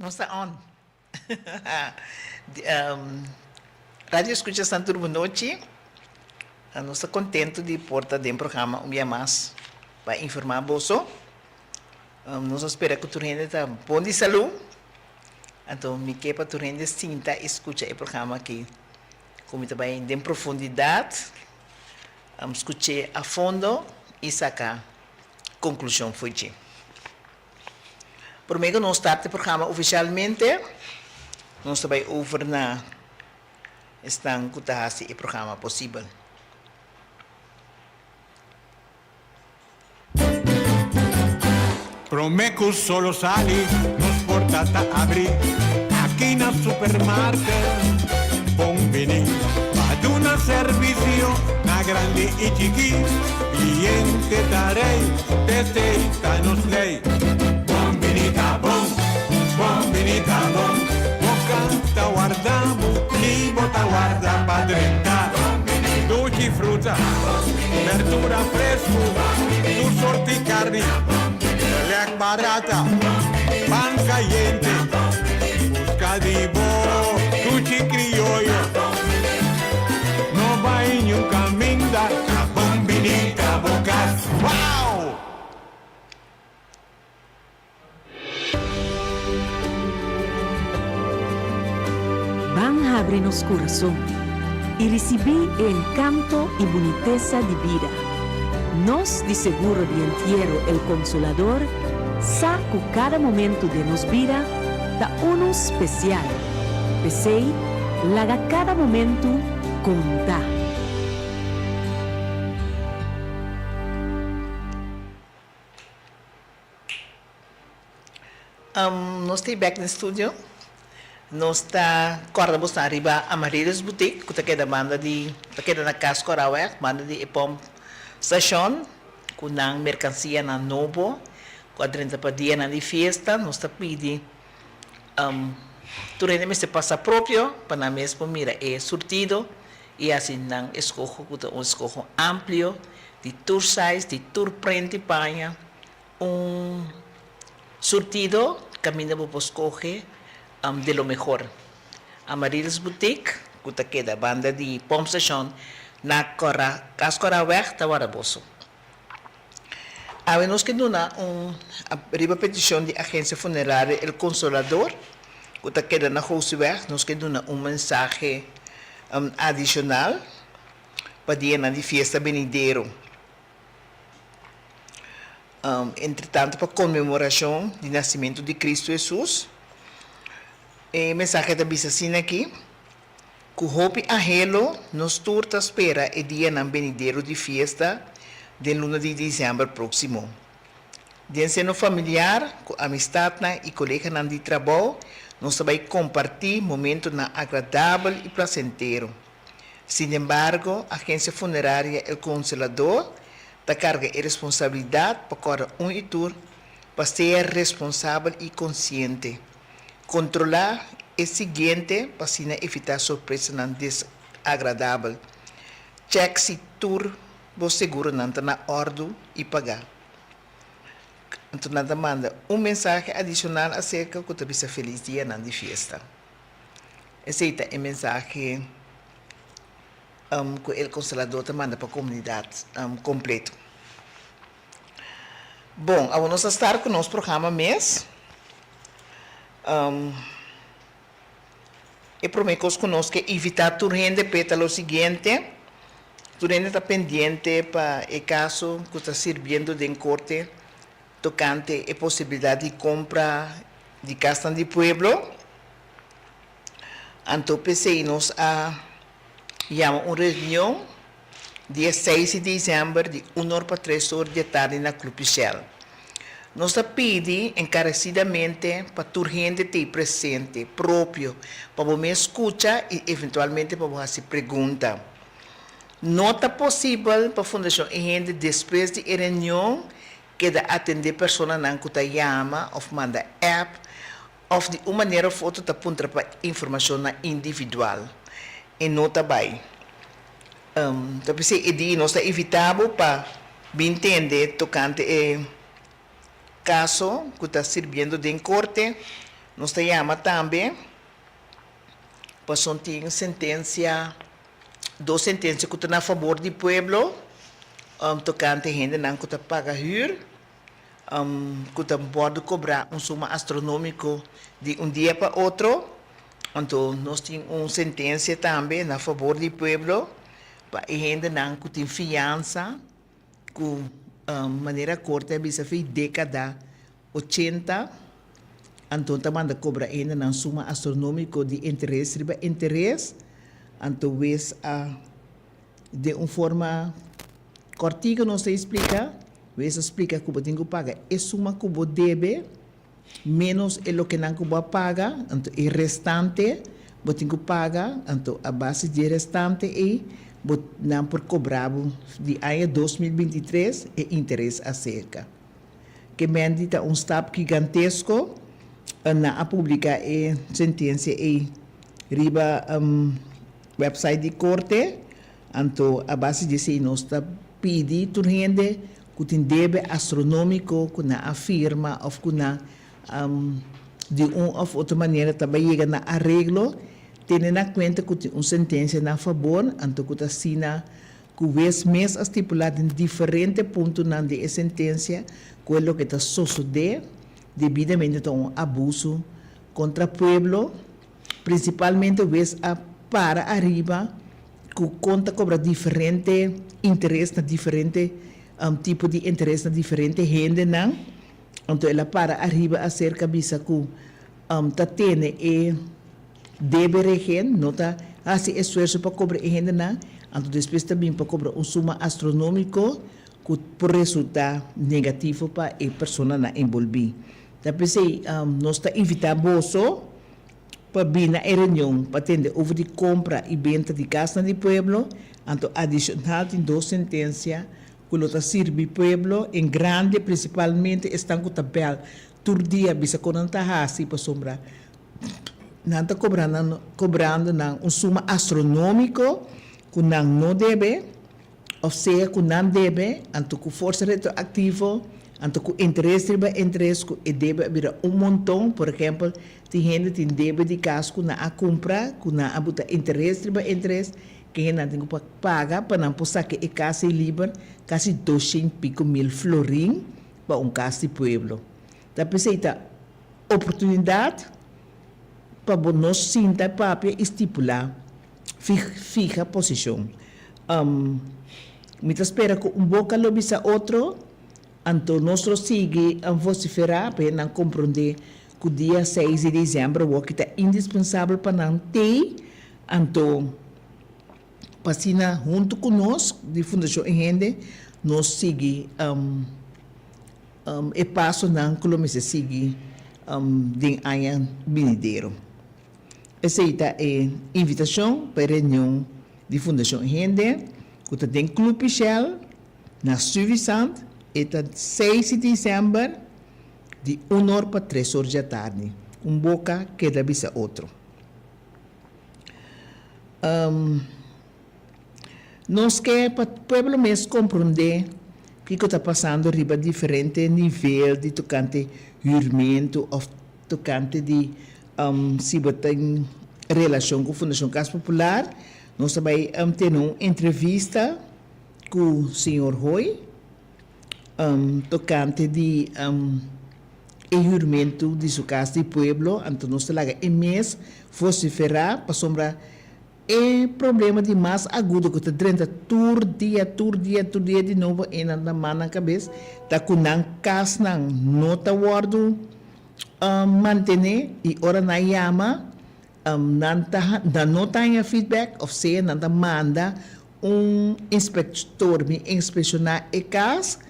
Nos ta on. Radio Escucha San tur bonochi. Nos ta contento di por ta den programa un bia mas pa informa boso. Nos a spera cu tur hende ta bon di salud. Anto mi ke pa tur hende sinta y scucha e programa aki cu mi ta bay den profundidad, scuch'e a fondo y saca conclusion fo'i dje. Prome ku nos start e programa ofishalmente, nos ta bai over na esnan ku ta hasi e programa posibel. Prome ku solo sali, nos porta ta abri aki na supermarket. Bon bini pa duna servisio na grandi i chikí. Cliente ta rey, p'esey ta nos ley. Bon bini ta bon, bon bini ta bon. Bo canta warda bo, ni bo ta warda pa drenta. Dushi fruta, berdura fresco, tur sorti carni, lek barata, pan cayente. Busca di bo dushi crioyo. No bai niun caminda. Ta bon bini ta bo cas. Wow! Ban habri nos kurason i risibí e enkanto i bunitesa di bida. Nos di Seguro di Entiero El Consolador sa ku kada momentu den nos bida ta unu spesial. P'esei, laga kada momentu konta. Nos ta bek den studio. Nos ta kòrda bo sta riba Amaryllis Boutique ku ta keda banda di ta keda na Cas Coraweg banda di e pòmp stashon ku nan merkansianan nobo ku a drenta pa dianan di fiesta. Nos ta pidi tur hende mester pasa propio pa nan mes por mira e surtido i hasi nan eskoho ku ta un eskoho amplio di tur size, di tur prent di paña, un surtido kaminda bo por skohe de lo mehor. Amaryllis Boutique ku ta keda banda di pompstation na Cora Cas Coraweg ta warda boso. Awe nos ke duna un riba petishon di agensia funeraria El Consolador ku ta keda na Gooseweg nos ke duna un mensahe adishonal pa dianan di fiesta benidero. Entretanto pa konmemorashon di nasimentu di Kristu Hesus. E mensahe ta bisa asina aki, Ku hopi anhelo nos tur ta spera e dianan benidero di fiesta den luna di disiember próksimo. Den seno familiar, ku amistatnan i koleganan di trabou nos ta bai kompartí momentonan agradabel i plasentero. Sinembargo, Agensia Funeraria El Consolador ta karga e responsabilidat pa kòrda un i tur pa sea responsabel i konsiente. Kontrolá e siguiente pa asina evitá sorpresanan desagradabel. Chèk si tur bo seguronan ta na òrdu i pagá. Anto nan ta manda un mensahe adishonal aserka ku ta bisa felis dianan di fiesta. Esei ta e mensahe ku El Consolador ta manda pa komunidat kompleto. Bon, awor nos a start ku nos programa mes. E promé kos ku nos ke invitá tur hende p'e ta lo siguiente, Tur hende ta pendiente pa e kaso ku ta sirbiendo den korte tokante e posibilidat di kompra di kasnan di pueblo. Anto p'esei nos a yama un reunion Dia seis di december di un or pa tres or di atardi na Club Shell. Nos ta pidi encarecidamente pa tur hende t'ey presente, propio, pa bo mes scucha y eventualmente pa bo haci pregunta. No ta posibel pa Fundacion E Hende despues di e reunion keda atende personanan cu ta yama of manda app Of di un manera of otro ta puntra pa informashonnan individual. E no ta bai. Ta p'esei e di nos ta invitá bo pa bin tende tokante e kaso ku ta sirbiendo den korte. Nos ta yama tambe pasobra tin sentensia, dos sentensia ku ta na fabor di pueblo tokante hendenan ku ta paga hür ku ta wòrdu kobrá un suma astronómiko di un dia pa otro. Anto nos tin un sentensia tambe na fabor di pueblo pa e hendenan ku tin fiansa ku manera korte a bisa fi dékada ochenta, anto ta manda kobra hendenan suma astronómiko di interes riba interes, anto wes a den un forma kòrtiku nos ta esplika, wes a splika ku bo tin ku paga e suma ku bo debe. Ménos e lokenan ku bo a paga, anto e restante bo tin ku paga, anto a base di e restante ei bo nan por kobra bo di aña 2023 e interes aserka. Ke menti ta un stap gigantesko, nan a publiká e sentensia ei riba website di korte, anto a base di esei nos ta pidi tur hende ku tin debe astronómiko ku nan a firma òf ku nan di un òf otro manera ta bai yega na areglo, tene na kuenta ku tin un sentensia na fabor, anto ku ta asina ku wes mes a stipulá den diferente puntonan di e sentensia ku e loke ta sosodé debidamente ta un abuso kontra pueblo. Prinsipalmente wes a para ariba ku kon ta kobra diferente interes na diferente tipo di interes na diferente hendenan. Anto el a para ariba aserka bisa ku ta tene e debe regen, no ta hasi esfuerso pa kobra e hendenan, anto despues ta bin pa kobra un suma astronómiko ku por resultá negativo pa e personanan enbolbí. Ta p'esei nos ta invitá boso pa bin na e reunion pa tende over di kompra i benta di kasnan di pueblo, anto adishonal tin dos sentensia ku lo ta sirbi pueblo en grande, prinsipalmente esnan ku ta bèl tur dia bisa kon nan ta hasi pasobra nan ta kobrando nan un suma astronómiko ku nan no debe. Of sea ku nan debe, anto ku forsa retroaktivo, anto ku interes riba interes ku e debe a bira un monton. Por ehempel, tin hende tin debe di kas ku nan a kumpra, ku nan a buta interes riba interes, ke hende nan tin ku paga pa nan por saka e kas ei liber, kasi doshent piko mil florin pa un kas di pueblo. Ta p'esei ta oportunidat pa bo no sinta papia i stipulá. Fiha posishon. Mi ta spera ku un boka lo bisa otro, anto nos lo sigui vosiferá pa nan komprondé ku dia seis di desèmber wòki ta indispensabel pa nan tei, anto pa asina huntu ku nos di Fundashon E Hende nos sigui e pasonan ku lo mester sigui den aña binidero. Esei ta e invitashon pa e reunion di Fundashon Hende ku ta den Club Michel na Stuyvesant. E ta seis di desèmber di un or pa tres or djatardi. Un boka keda bisa otro. Nos ke pa pueblo mes komprondé kiko ta pasando riba diferente nivel di tokante hürmentu òf tokante di si bo tin relashon ku Fundashon Kas Popular. Nos ta bai tene un entrevista ku señor Hoy tokante di e hürmentu di su kas di pueblo. Anto nos ta laga e mes vosiferá pasobra E problema di mas agudo ku ta drenta tur dia, tur dia, tur dia di nobo e nan ta man nan kabes ta ku nan kasnan no ta wòrdu mantené i ora nan yama nan ta nan no ta haña feedback òf sea nan ta manda un inspektor bin inspekshoná e kas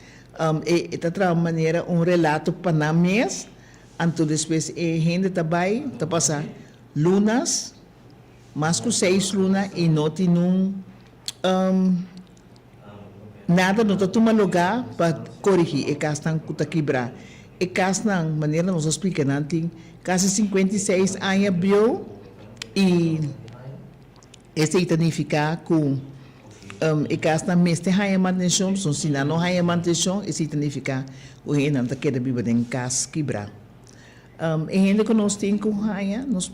e ta traha manera un relato pa nan mes anto despues e hende ta bai ta pasa lunas. Mas ku seis luna i no tin nun nada no ta tuma lugá pa korigí e kasnan ku ta kibrá. E kasnan, manera nos a splika nan tin kasi 56 aña bieu i esei ta nifiká ku e kasnan mester haña mantenshon, pasobra si nan no haña mantenshon esei ta nifiká ku hendenan ta keda biba den kas kibrá. E hende ku nos tin ku haña nos.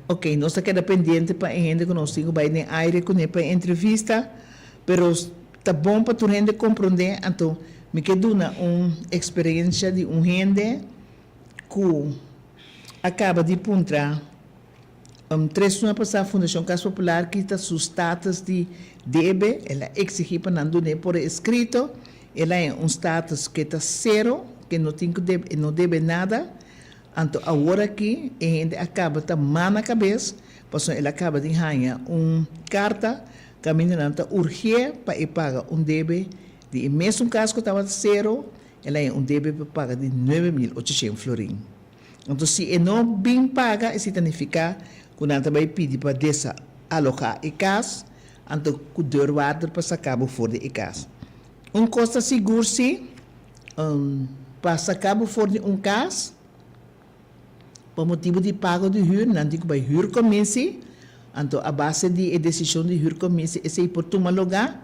Ok, nos ta keda pendiente pa e hende ku nos tin ku bai den aire kuné pa e entrevista, pero ta bon pa tur hende komprondé, anto mi ke duna un eksperensia di un hende ku a kaba di puntra tres luna pasá Fundashon Kas Popular kita su status di debe, el a eksigí pa nan dun'é por eskrito, el a haña un status ke ta sero, ke no tin ku debe, e no debe nada. Anto awor aki e hende a kaba ta mana kabes pasobra el a kaba di haña un karta kaminda nan ta urgié pa e paga un debe di e mesun kas ku tabata sero, el a haña un debe pa paga di 9800 florin. Anto si e no bin paga esei ta nifiká ku nan ta bai pidi pa desalohá e kas anto ku deurwaarder pa saka bo for di e kas. Un kos ta sigur si, Pa saca bo for di un cas, pa motibo di pago di huur, nan tin cu bay huurcommissie, anto a base di e decision di huurcommissie esey por tuma lugar.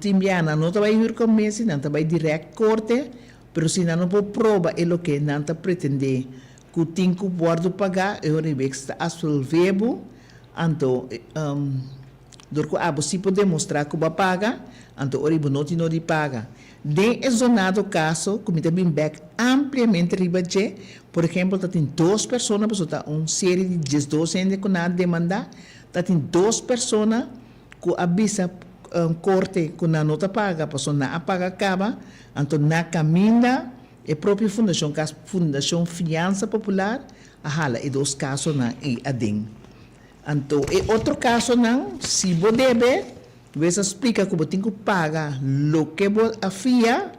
Tin bia nan no ta bay huurcommissie, nan ta bay direct corte, pero si nan no por proba e loke nan ta pretende cu tin cu wordo paga, e ora ta absolve bo, anto. Dor ku abo si por demostrá ku bo a paga, anto ora i bo no tin no di paga. Den e zonado kaso ku mi ta bin bèk ampliamente riba dje, por ehempel ta tin dos persona, pasobra ta un serie di diesdos hende ku nan a demandá, ta tin dos persona ku a bisa korte ku nan no ta paga pasobra nan a paga kaba, anto na kaminda e propio fundashon kas Fundashon Fiansa Popular a hala e dos kasonan ei aden. Anto e otro kasonan, si bo debe, wes a splika ku bo tin ku paga loke bo a fia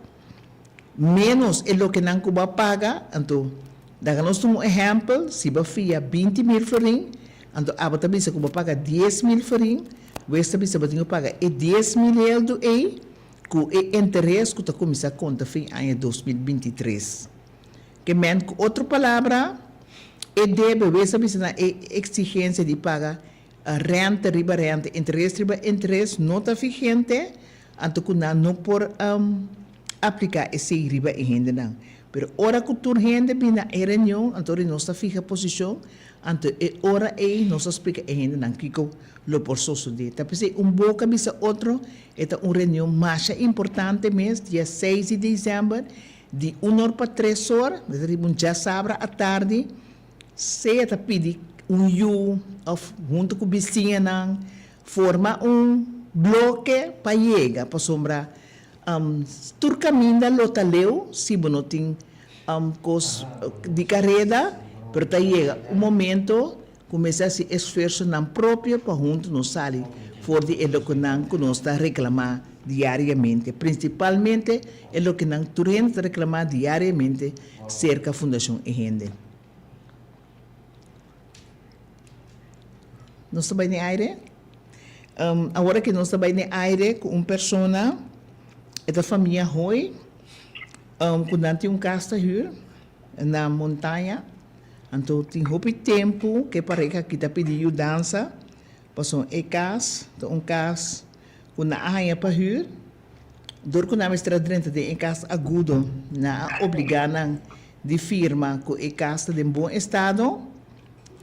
ménos e lokenan ku bo a paga. Anto, laga nos tuma un ehèmpel, si bo a fia 20.000 florin, anto abo ta bisa ku bo a paga 10.000 florin, wes ta bisa bo tin ku paga e 10.000 heldu ei ku e interes ku ta kuminsá konta fin aña 2023. Ke men ku otro palabra, e debe wes a bisa na e eksigensia di paga rente riba rente, interes riba interes no ta vigente, anto ku nan no por apliká esei riba e hendenan. Pero ora ku tur hende bin na e reunion, anto ora nos ta fiha posishon, anto e ora ei nos ta splika e hendenan kiko lo por sosodé. Ta p'esei un boka bisa otro, e ta un reunion masha importante mes, dia seis di desèmber, Di un or pa tres or, ta riba un djasabra atardi, sea ta pidi un yu of hunto ku bisiñanan forma un bloke pa yega pasobra tur kaminda lo ta leu si bo no tin kos di kareda, pero ta yega un momento ku mester hasi esfuersonan propio pa hunto nos sali for di e lokenan ku nos ta reklamá diariamente, prinsipalmente e lokenan tur hende ta reklamá diariamente serka Fundashon E Hende. Nos ta bai den aire? Awor aki nos ta bai den aire ku un persona, e ta famia Hoy, ku nan tin un kas ta hür na montaña. Anto tin hopi tempu ku e pareha aki ta pidi yudansa pasobra e kas ta un kas ku nan a haña pa hür. Dor ku nan mester a drenta den e kas agudo, nan a obligá nan di firma ku e kas ta den bon estado.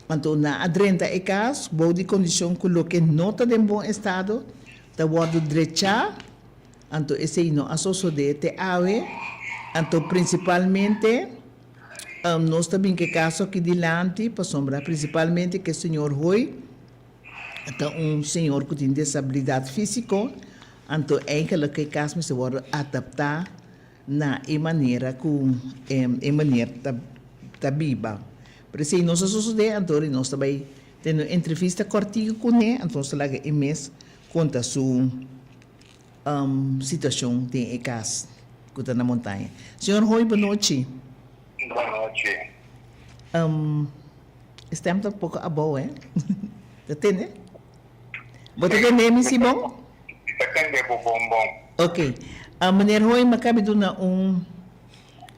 Anto nan a drenta e kas bou di kondishon ku loke no ta den bon estado ta wòrdu drechá. Anto esei no a sosodé te awe. Anto prinsipalmente nos ta bin ku e kaso aki dilanti pasobra prinsipalmente ku e señor Hoy ta un señor ku tin desabilidat físiko, anto eigenlik e kas mester wòrdu adaptá na e manera ku e meneer ta biba. Pero esei no sa sosodé, anto ora nos ta bai tene un entrevista kòrtiku kuné, anto nos ta laga e mes konta su situashon den e kas ku ta na montaña. Señor Hoy, bonochi. Bonochi. E stem ta poko abou eh. Ta tende? Bo ta tende mi si bon? Mi ta tende bo bon bon. Ok. Meneer Hoy, mi a kabi duna un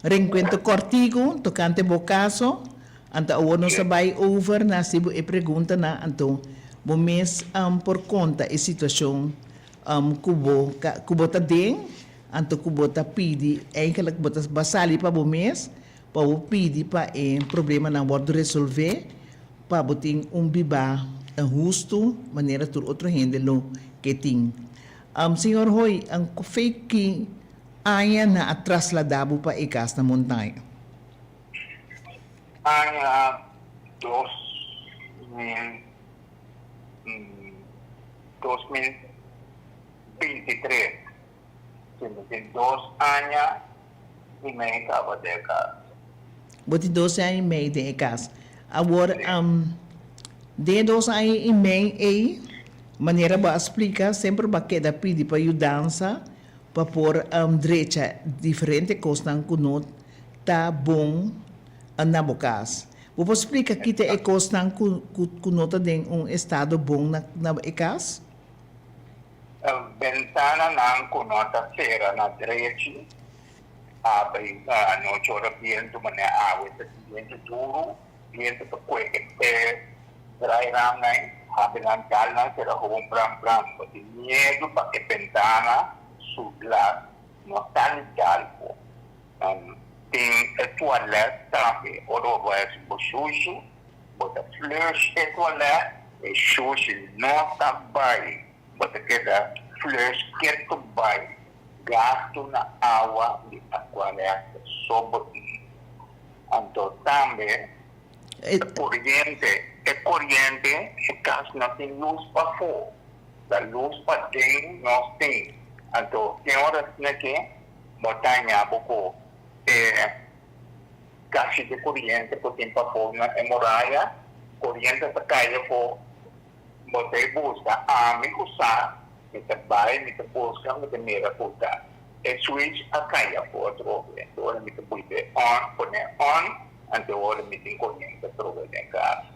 renkuentro kòrtiku tokante bo kaso. Anto awor nos ta bai over na hasi bo e preguntanan. Anto bo mes por konta e situashon ku bo ku bo ta den. anto ku bo ta pidi, eigenlijk bo ta ba sali pa bo mes pa bo pidi pa e problemanan wòrdu resolvé pa bo tin un bibá hustu manera tur otro hende lo ke tin. Señor Hoy, fe ki aña nan a trasladá bo pa e kas na Montaña? Aña 2000, 2023, si mi tin dos aña i mei kaba den e kas. Bo tin dos aña i mei den e kas. Awor, den e dos aña i mei ei, manera bo a splika, semper bo a keda pidi pa yudansa pa por drecha diferente kosnan ku no ta bon na bo kas. Bo por splika ki ta e kosnan ku no ta den un estado bon na e kas? Bentananan ku no ta sera na drechi habri anochi ora bientu manera awe ta tin bientu duru, bientu ta kue e drai ramnan habri nan dal nan sera hoon bram bram. Bo tin miedu pa e bentana su glas no sali dal bo. Tin e tualet tambe ora bo bai hasi bo shushi bo ta flush e tualet e shushi no ta bai bo ta keda flush ketu bai gastu na awa di Aqualectra so bo tin anto tambe e coriente e coriente e cas no tin luz pafo ta luz paden nos tin anto tin ora asina ke Bo ta haña bo ku e kashi di koriente ku tin pafó na e muraya. Koriente ta kai afó. Bo ta e buska. Ami ku sa, mi ta bai, mi ta buska, mi ta mira ku ta e switch a kai afó atrobe. Anto ora mi ta buite on, pone on, anto ora mi tin koriente atrobe den kas.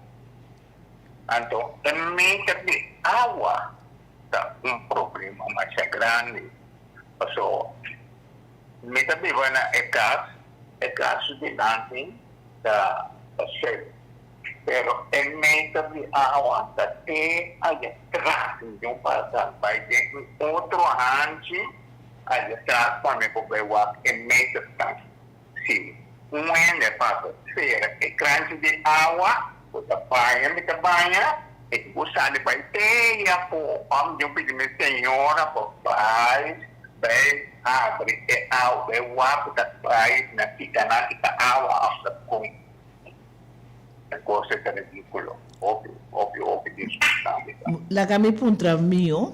Anto e meter di awa ta un problema masha grandi. Paso mi ta biba na e kas, e kas su dilanti ta sel, pero e meter di awa ta te aya tras, mi tin ku pasa bai den un otro hanchi aya tras pa mi por bai wak e meter ta. Si un hende pasa sera e kranchi di awa ku ta baña mi ta baña, e tin ku sali bai te afó. Òf mi pidi mi señora pa bai bai habri e awa, bai wak ku ta bai na kita nan kita awa òf ta kon. E kos e ta ridíkulo. Hopi, hopi, hopi disgustante ta. Laga mi puntra mio,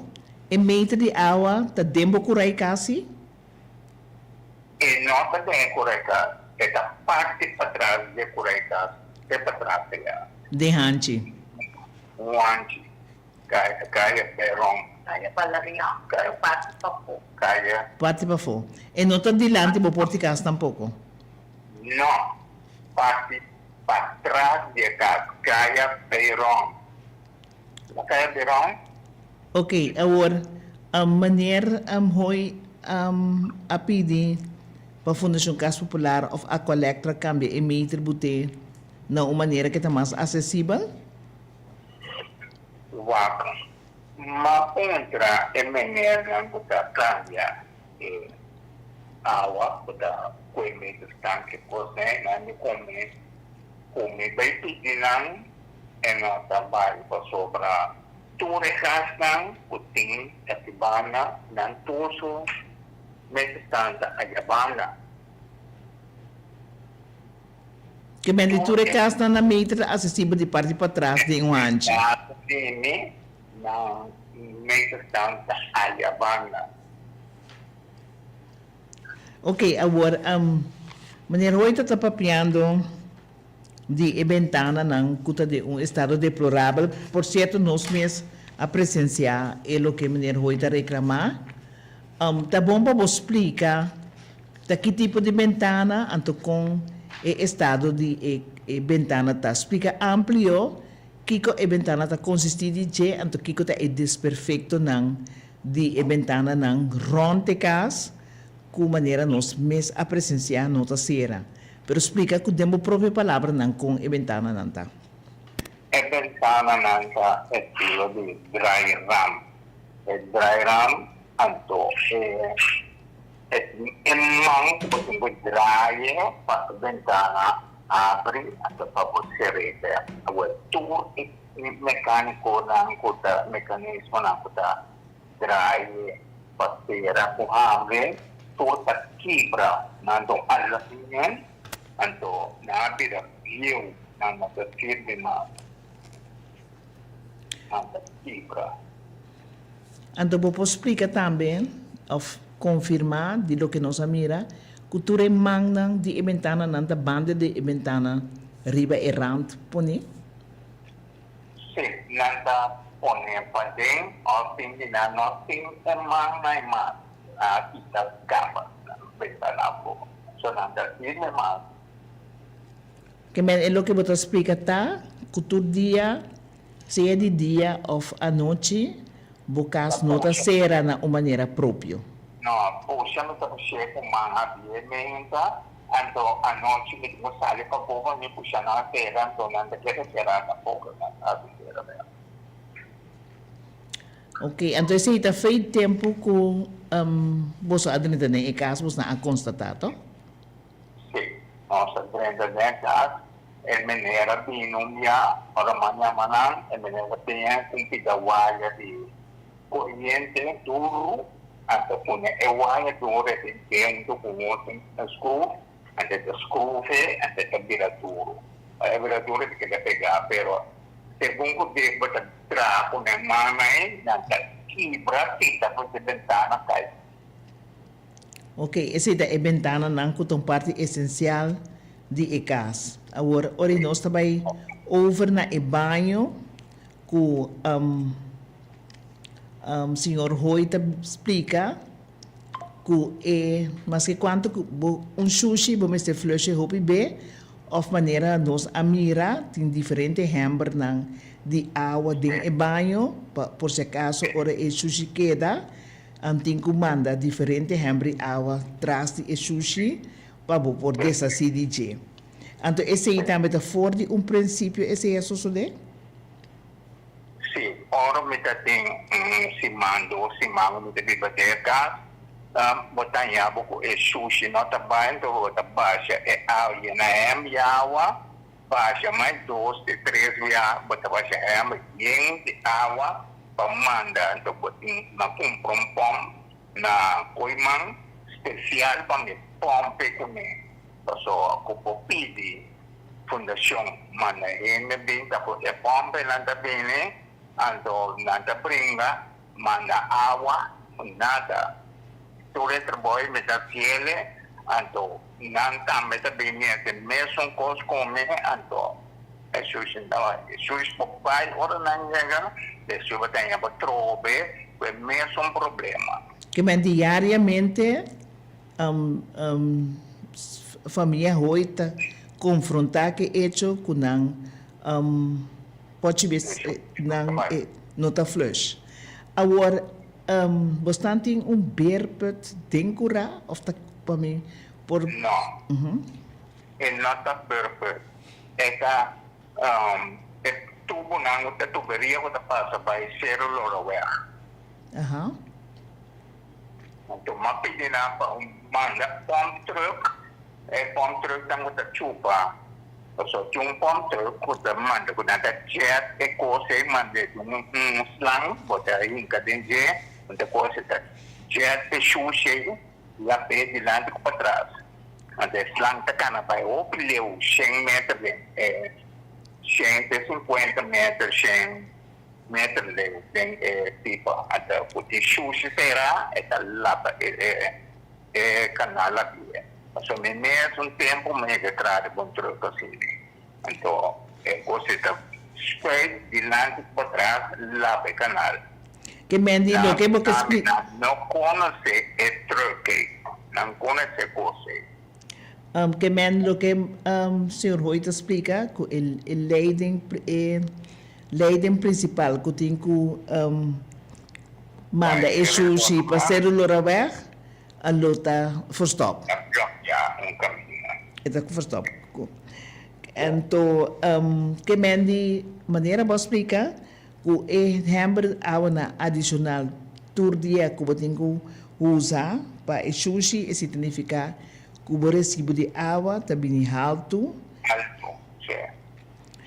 e meter di awa ta den bo kurai kasi? E no ta den e kurekas, e ta parti patras di e kurekas, te patras aya. Den hanchi. Un hanchi. Kaya, kaya Beron. Kaya Valerian, pero parti pafó. Kaya. Parti pafó. E no ta dilanti bo porti kas tampoko? No. Parti patras di e kas, kaya Beron. Na kaya Beron. Ok, awor meneer Hoy a pidi pa Fundacion Cas Popular of Aqualectra cambia e meter bute na un manera ke ta mas accesibel? Wak, m'a puntra e meneernan ku ta cambia e awa ku ta ku e meter tanke kos ei, nan di come ku mi bai pidi nan e no ta bai pasobra Tur e kasnan ku tin aki banda, nan tur su mester stanta aya banda. Ke men di tur e kasnan na meter ta asesibel di parti patras den un hanchi. Kas dimi nan mester stanta aya banda. Ok, awor, meneer Hoyta ta papiando di e bentananan ku ta den un estado deplorabel. Por sierto nos mes a presensiá e loke meneer Hoy ta reklamá. Ta bon pa bo splika ta ki tipo di bentana anto kon e estado di e e bentana ta. Splika amplio kiko e bentana ta konsistí di dje anto kiko ta e desperfektonan di e bentananan rònt e kas ku manera nos mes a presensiá no ta sera. Pero splika ku den bo propio palabranan kon e bentananan ta. E bentananan ta estilo di draai ram. E draai ram anto e. E tin e man ku bo tin ku draai pa e bentana habri anto pa bo ser'é bèk. Awor tur e mekánikonan ku ta mekanismonan ku ta draai pa sera ku habri tur ta kibra. Nan ta un aluminium anto nan a bira bieu nan no ta sirbi mas. Nan ta kibra. Anto bo por splika tambe òf konfirmá di loke nos a mira ku tur e mannan di e bentananan ta banda di e bentana riba e rant poné? Sí, nan ta pone paden òf tin di nan no tin e mannan mas, nan a kita kaba nan bentana afó, so nan ta firme mas. Ke men e loke bo ta splika ta ku tur dia Sea di dia of anochi, bo kas no ta sera na un manera propio. No, pusha mi ta push'é ku man habie menta, anto anochi mi tin ku sali pafó pa mi pusha nan sera, anto nan ta keda será tampoco nan ta habi sera bèk. Ok, anto esei ta fei tempu ku boso a drenta den e kas, bosnan a konstatá, to? Sí, nos a drenta den e kas, e meneer a bini un bia, ora mi a yama nan, e meneer a bini ku un pida waya di koriente duru, anto pone e waya duru e den dentro ku un skruf, anto e ta skruf e, anto e ta bira duru. Ora e bira duru e ta keda pegá, pero segun ku bo ta traha ku nan man ei, nan ta kibra kita for di bentana kai. Ok, esei ta e bentananan ku ta un parti esensial di e kas. Awor, ora i nos ta bai over na e baño ku señor Hoy ta splika ku e maske kuantu ku bo un shushi bo mester flush e hopi be òf manera nos a mira tin diferente hèmbernan di awa den e baño pa por si akaso ora e shushi keda An tin ku manda diferente hembri awa tras di e shushi pa bo por deshasí di dje. Anto esei tambe ta for di un prinsipio esei a sosodé? Sí, ora mi ta tin un siman, dos siman ku mi ta biba den e kas, bo ta haña bo ku e shushi no ta bai, anto bo ta basha e awa yena hembri awa, Basha mas dos te tres bia bo ta basha hember yen di awa pa manda anto bo tin na cumpra un pomp na Kooiman special pa mi pompe cune paso cu bo pidi fundacion manda hende bin ta cu e pompe nan ta bini anto nan ta bringa manda awa nada tur e trabou mi ta haciele anto Nan tambe ta bin mete mesun kos ku mi, anto Hesus a Hesus por bai ora nan yega, Hesus bo ta haña bo trobe ku e mesun problema. Ke men diariamente famia hoy ta konfrontá ku e echo ku nan pochi bes nan no ta flush. Awor bosnan tin un beerput den kurá òf ta Pa mi por. No. E no ta beurput. E ta e tubonan ku ta tuberia ku ta pasa bai Cerro Loroweg. Aha. Anto m'a pidi nan pa un manda pump truck. E pump truck nan ku ta chupa. Pasobra tin un pump truck ku ta manda ku nan ta jet e kos ei manda e un slang bo ta hinka den dje. Anto e kos ei ta jet e shushi ei. Lap'é dilanti ku patras. Anto e slang ta kana bai hopi leu, shen meter den e shen te sinkuenta meter, shen meter leu den e pipa. Anto ku tin shushi será e ta lapa e e kanal aki. Pasobra mi mes un tempu mi a traha riba un truk asina. Anto e kos e ta spuit dilanti ku patras laba e kanal. Ke men di loke bo ke spli. Nan no konosé e truk ei, nan konosé kos ei. Ke men loke señor Hoy ta splika ku e e leiding e leiding prinsipal ku tin ku manda e shushi pa Seru Loraweg a lo ta verstop. Ta blòkia un kaminda. E ta verstop. Anto ke men di manera bo a splika ku e hèmber awanan adishonal tur dia ku bo tin ku usa. pa e shushi esei ta nifiká ku bo resibo di awa ta bini haltu. Haltu, sí.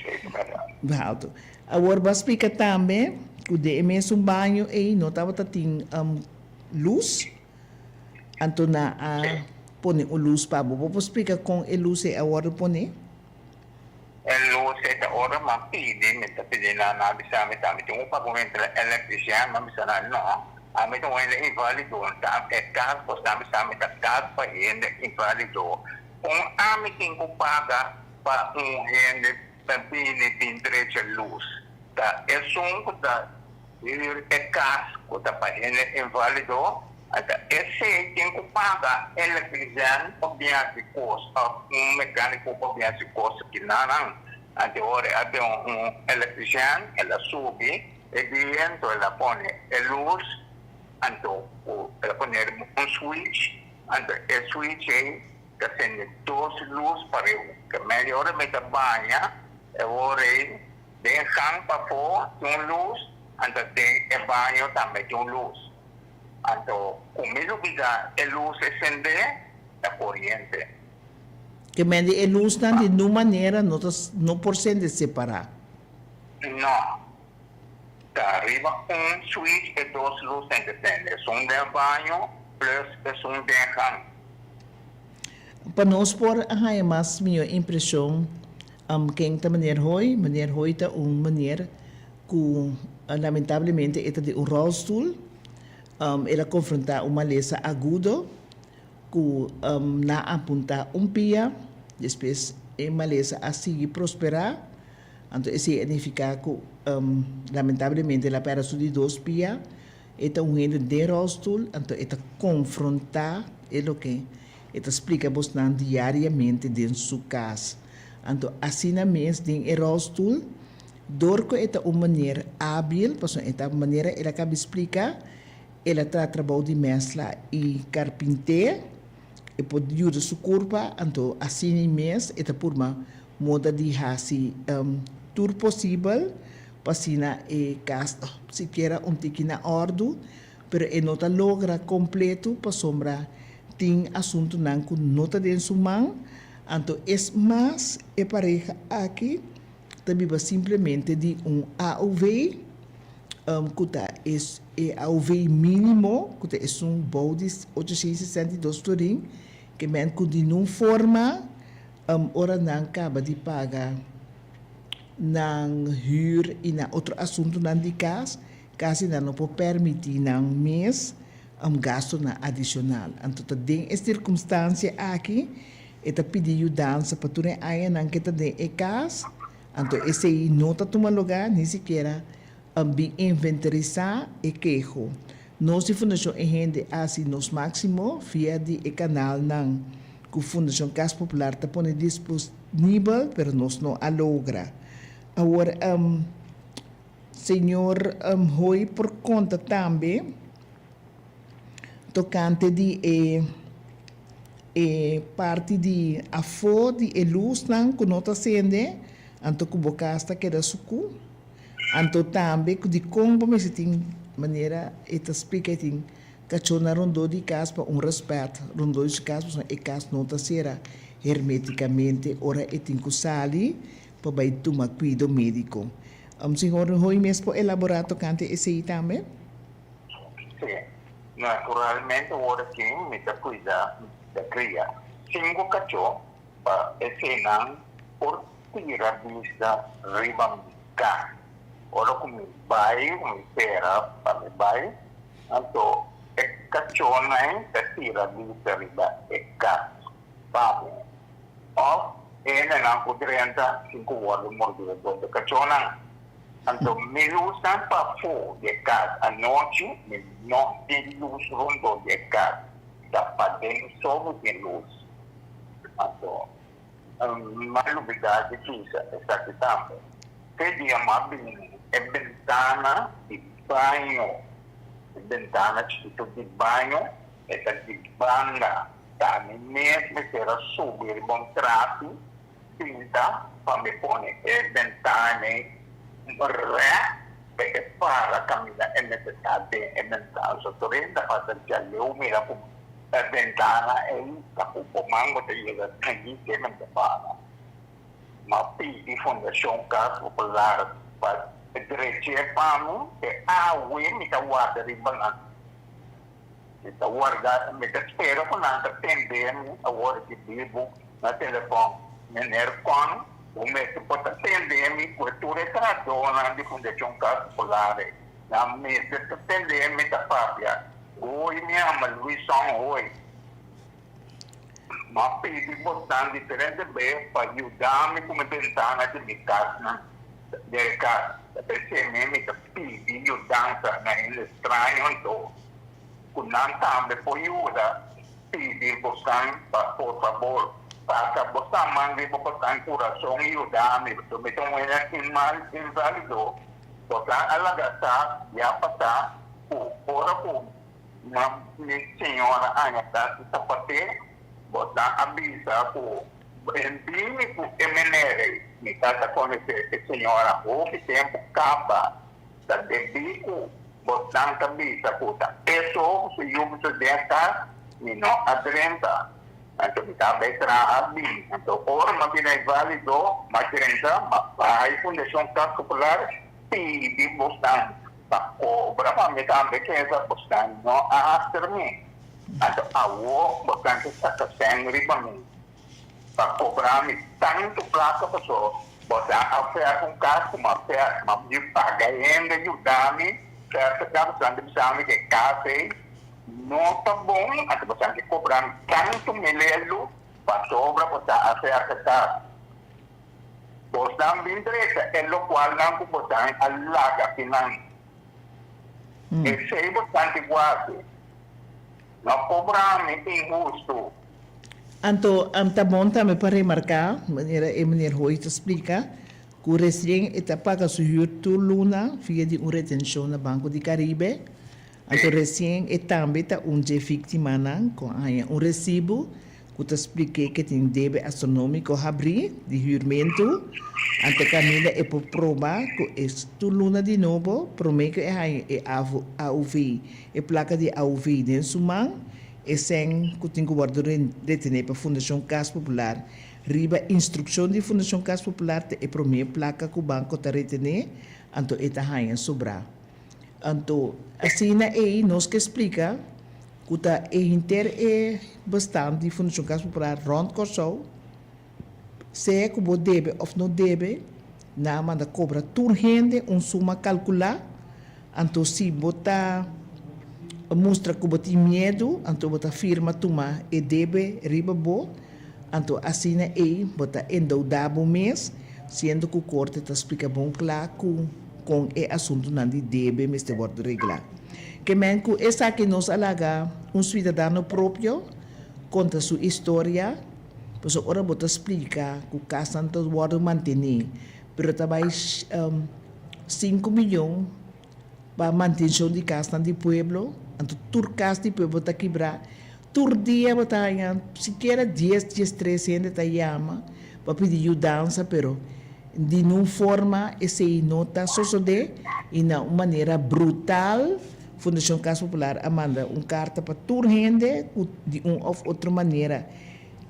Sí, ta bèrdat. Haltu. Awor bo a splika tambe ku den e mesun baño ei no tabata tin lus, anto nan a pone un lus pa bo. Bo por splika kon e lus ei a wòrdu pone? E lus ei ta ora mi a pidi, mi ta pidi nan, nan a bisa mi ta mi tin un pa bo entra electrician, mi a bisa nan no, ami ta un hende invalido, ta e kas bo sta bisa mi ta kas pa hende invalido, kon ami tin ku paga pa un hende ta bini bin drecha lus? Ta esun ku ta hür e kas ku ta pa hende invalido, Ata esei tin ku paga electrician pa bin hasi kos of un mecanico pa bin hasi kos kinanan. Anto ora a bin un electrician el a subi e dia anto el a pone e luz anto ku el a pone un switch anto e switch ei ta sende dos luz pareu ke media ora mi ta baña e ora ei den gang pafó tin un luz anto den e baño tambe tin un luz. Anto ku mi lubida e lus e sendé ta koriente. Ke men di e lusnan di nun manera no ta no por sende separá. No. Ta riba un switch e dos lusnan ta sende, esun den baño plus esun den gang. Pa nos por a haña mas mihó impreshon ken ta meneer Hoy, meneer Hoy ta un meneer ku lamentablemente e ta den un ròlstul. El a konfrontá un malesa agudo ku nan a apuntá un pia, despues e malesa a sigui prosperá, anto esei a nifiká ku lamentablemente el a pèrdè su di dos pia. E ta un hende den ròlstul, anto e ta konfrontá e loke e ta splika bosnan diariamente den su kas. Anto asina mes den e ròlstul. Dor ku e ta un manera ábil, pasobra e ta manera el a kabi splika, el a traha trabou di mèsla i karpinté, e por yuda su kurpa, anto asina mes e ta purba moda di hasi tur posibel pa asina e kas ta sikiera un tiki na òrdu, pero e no ta logra kompleto pasobra tin asuntunan ku no ta den su man, anto es mas e pareha aki. ta biba simplemente di un AOV ku ta e AOV mínimo ku ta esun bou di 862 florin ke men ku di nun forma ora nan kaba di paga nan hür i nan otro asuntunan di kas kasi nan no por permití nan mes gastonan adishonal. Anto ta den e sirkumstansia aki E ta pidi yudansa pa tur e añanan ke ta den e kas, anto esei no ta tuma lugá, ni sikiera bin inventarisá e keho. Nos di Fundashon E Hende a hasi nos máksimo via di e kanalnan ku Fundashon Kas Popular ta pone disponibel, pero nos no a logra. Awor, señor Hoy por konta tambe tokante di e. E parti di afó di e lusnan ku no ta sende, anto ku bo kas ta keda sukú. Anto tambe ku dikon bo mester tin manera e ta splika e tin kachónan rondó di kas pa un rèspèt rondó di su kas pasobra e kas no ta sera hermétikamente ora e tin ku sali pa bai tuma kuido médiko. Señor Hoy mes por elaborá tokante esei tambe? Sí. Naturalmente ora ki mi ta cuida, mi ta cria cinco cachó pa eseinan por tira bista riba mi cas. Ora cu mi bay, cu mi pera pa mi bay, anto e cachónan ta tira bista riba e cas pa mi. Of hendenan cu drenta sin cu wordo mordí door di cachónan. Anto mi lusnan pafó di e kas anochi, mi no tin lus rondó di e kas, ta paden so mi tin lus. Anto mi a lubidá di bisa esaki tambe. Te dia mi a bini e bentana di baño, e bentana chikitu di baño, e ta di banda, ta mi mes mester a subi riba un trapi Pinta pa mi pone e bentana règt pa e para kaminda e mester ta den e bentana. So tur hende ta pasa djaleu mira ku. E bentana ei ta ku bo man bo ta yega kai te men ta para. M'a pidi Fundashon Kas Popular pa drech'é pa mi, te awe mi ta warda riba nan. Mi ta warda, mi ta spera ku nan ta tende mi awor di bibu na telefòn. Meneer Kon, bo mester por ta tende mi ku e tur e trahadónan di Fundashon Kas Popular ei. Nan mester ta tende mi ta papia. Hoy mi ama Luison hoy. M'a pidi bosnan diferente bes pa yuda mi ku mi bentana di mi kasnan den kas. Ta p'esei mi mi ta pidi yudansa na hende straño anto ku nan tambe por yuda. Pidi bosnan pa por fabor pasa bosnan man riba bosnan kurason i yuda mi pasobra mi ta un hende invalido. Bosnan a laga sa ya pasá ku ora ku Mi señora aña casi tapate, bo ta a bisa cu en bini cu e meneer ey. Mi tata conoce e señora hopi tempo caba, ta debi cu bo tan ta bisa cu ta e so cu su yu su den cas, mi no a drenta. Anto mi ta bay traha bin. Anto ora mi a bira invalido, mi a drenta, mi a bay Fundacion Cas Popular pidi bosnan pa cobra pa mi tambe keda bosnan no a haster mi. Anto awo bosnan ke saca sèn riba mi pa cobra mi tanto placa paso bosnan a oferta un cas cu mi a oferta mi a pudi paga hende yuda mi oferta cas bosnan ta bisa mi ke cas ey no ta bon anto bosnan ke cobra mi tanto milelu pasobra bosnan a oferta cas. Bosnan bin drecha e lokualnan ku bosnan a laga kinan. Esei bosnan tin ku hasi. No kobra mi inhustu. Anto, ta bon tambe pa remarká, manera e meneer Hoy ta splika, ku resien e ta paga su hür tur luna via di un retenshon na Banco di Caribe. Anto resien e tambe ta un dje víktimanan ku a haña un resibu ku ta splik'é ke tin debe astronómiko habrí di hürmentu, anto kaminda e por proba ku e tur luna di nobo promé ku e haña e AOV, e plaka di AOV den su man, e sèn ku tin ku wòrdu retené pa Fundashon Kas Popular. Riba instrukshon di Fundashon Kas Popular ta e promé plaka ku banko ta retené, anto e ta haña sobrá. Anto asina ei nos ke splika ku ta e henter e bestand di Fundashon Kas Popular rònt Kòrsou, sea ku bo debe òf no debe, nan a manda kobra tur hende un suma kalkulá. Anto si bo ta mustra ku bo tin miedu, anto bo ta firma tuma e debe riba bo. Anto asina ei bo ta endeudá bo mes, siendo ku korte ta splika bon kla ku kon e asuntunan di debe mester wòrdu reglá. Ke men ku esaki nos a laga un suidadano propio konta su istoria, pasobra ora bo ta splika ku kasnan ta wòrdu mantené, pero ta bai sinku miyon pa mantenshon di kasnan di pueblo, anto tur kas di pueblo ta kibrá. Tur dia bo ta haña sikiera dies, diestres hende ta yama pa pidi yudansa pero di nun forma esei no ta sosodé i na un manera brutal Fundashon Kas Popular a manda un karta pa tur hende ku di un òf otro manera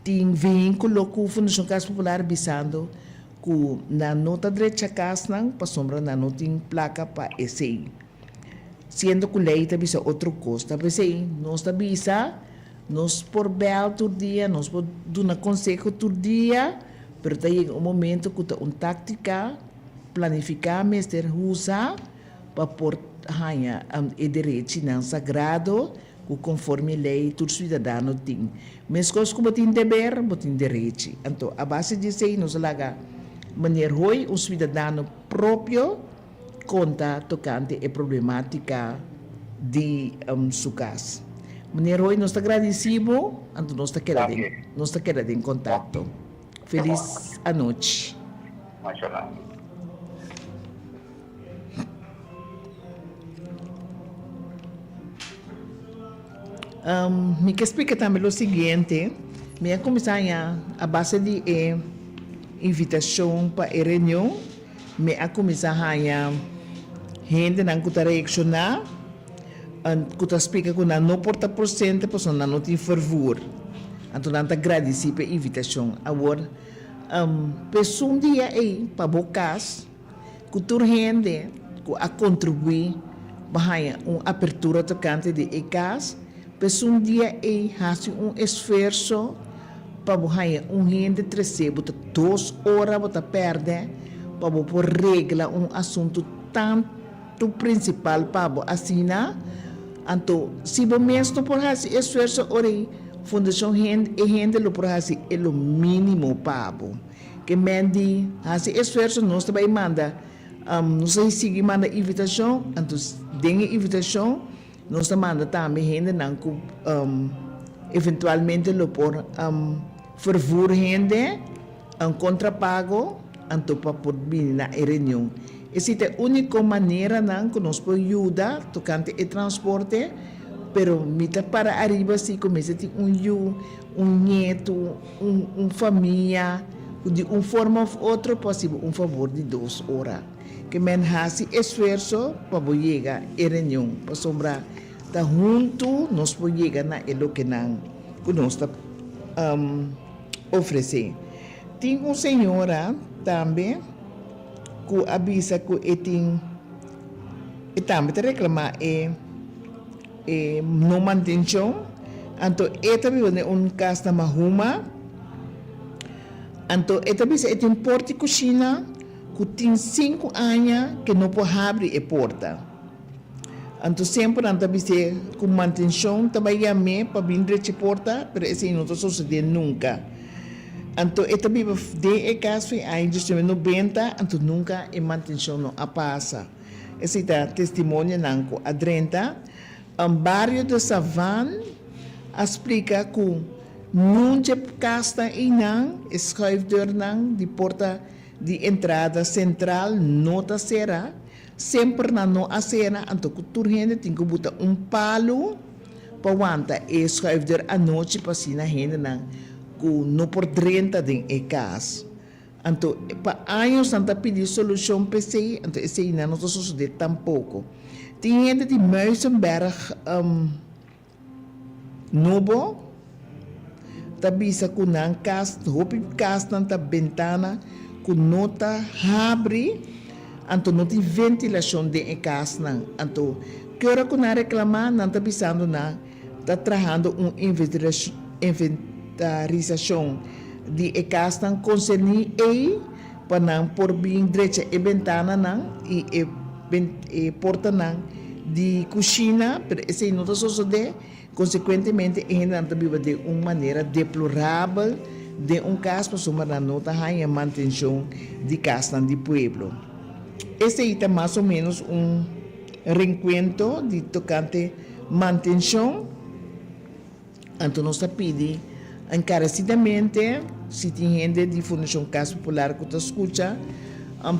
tin vínkulo ku Fundashon Kas Popular bisando ku nan no ta drecha kasnan pasobra nan no tin plaka pa esei. Siendo cu ley ta bisa otro cos. Ta p'esey nos ta bisa, nos por bel tur dia, nos por duna conseho tur dia, pero ta yega un momento cu ta un tactica planifica mester usa pa por haya e derechinan sagrado cu conforme ley tur ciudadano tin. Mescos cu bo tin deber, bo tin derechi. Anto a base di esey nos a laga meneer Hoy, un ciudadano propio, konta tokante e problematika di su kas. Meneer Hoy nos ta gradisí bo, anto nos ta keda den nos ta keda den kontakto. Felis anochi. Masha danki. Mi ke splika tambe lo siguiente, mi a kuminsá haña a base di e invitashon pa e reunion, Mi a kuminsá haña hendenan ku ta reakshoná. ku ta splika ku nan no por ta presente pasobra nan no tin fervur. Anto nan ta gradisí pa e invitashon. Awor, p'esun dia ei pa bo kas ku tur hende ku a kontribuí pa haña un apertura tokante di e kas, p'esun dia ei hasi un esfuerso pa bo haña un hende tresé bo ta dos ora bo ta pèrdè pa bo por regla un asuntu tantu prinsipal pa bo asina. Anto, si bo mes no por hasi esfuerso ora ei, Fundashon Hende e Hende lo por hasi e lo mínimo pa bo. Ke men di hasi esfuerso nos ta bai manda, nos ta sigui manda invitashon, anto den e invitashon nos ta manda tambe hendenan ku eventualmente lo por vervoer hende un kontrapago anto pa por bini na e reunion. Esei ta e úniko maneranan ku nos por yuda tokante e transporte, pero mi ta para ariba si ku mester tin un yu, un nietu, un un famia ku di un forma òf otro por hasi bo un favor di dos ora. Ke men hasi esfuerso pa bo yega e reunion, pasobra ta huntu nos por yega na e lokenan ku nos ta ofresé. Tin un señora tambe ku a bisa ku e tin e tambe ta reklamá e e no mantenshon, anto e ta biba den un kas na Mahuma, anto e ta bisa e tin porta di kushina ku tin sinku aña ke no por habri e porta. Anto semper nan ta bis'é ku mantenshon ta bai yam'é pa bin drecha e porta, pero esei no ta sosodé nunka. Anto e ta biba den e kas fin aña diesnuebe nobenta, anto nunka e mantenshon no a pasa. Esei ta testimonionan ku a drenta. Bario de Savan a splika ku nun dje kasnan einan e schuifdeurnan di porta di entrada sentral no ta sera. Semper nan no a sera, anto ku tur hende tin ku buta un palu pa wanta e schuifdeur anochi pa asina hendenan ku no por drenta den e kas. Anto pa años nan ta pidi solushon p'esei, anto esei nan no ta sosodé tampoko. Tin hende di Muizenberg Nobo ta bisa ku nan kas, hopi kasnan ta bentana ku no ta habri, anto no tin ventilashon den e kasnan. Anto ki ora ku nan reklamá nan ta bisando nan ta trahando un inventarisashon di e kasnan konserní ei pa nan por bin drecha e bentananan i e e portanan di kushina, pero esei no ta sosodé. Konsekuentemente e hendenan ta biba den un manera deplorabel den un kas pasobra nan no ta haña mantenshon di kasnan di pueblo. Esei ta mas o ménos un renkuento di tokante mantenshon. Anto nos ta pidi enkaresidamente si tin hende di Fundashon Kas Popular ku ta skucha,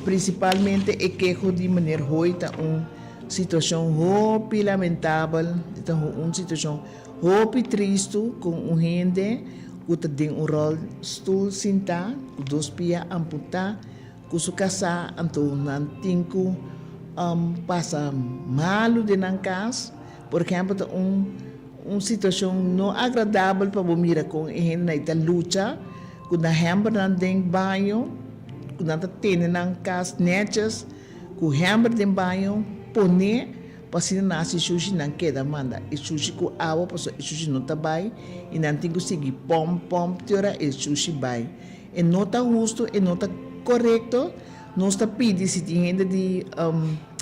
prinsipalmente e keho di meneer Hoy ta un situashon hopi lamentabel, e ta un situashon hopi tristu kon un hende ku ta den un ròlstul sintá ku dos pia amputá ku su kasá anto nan tin ku pasa malu den nan kas. Por ehèmpel ta un Un situacion no agradabel pa bo mira con e hendenan ei ta lucha cu nan hembernan den baño, cu nan ta tene nan cas netjes, cu hember den baño pone pa asina nan haci shushi nan keda manda e shushi cu awa pasobra e shushi no ta bay y nan tin cu sigui pomp pomp te ora e shushi bay. E no ta husto, e no ta corecto. Nos ta pidi si tin hende di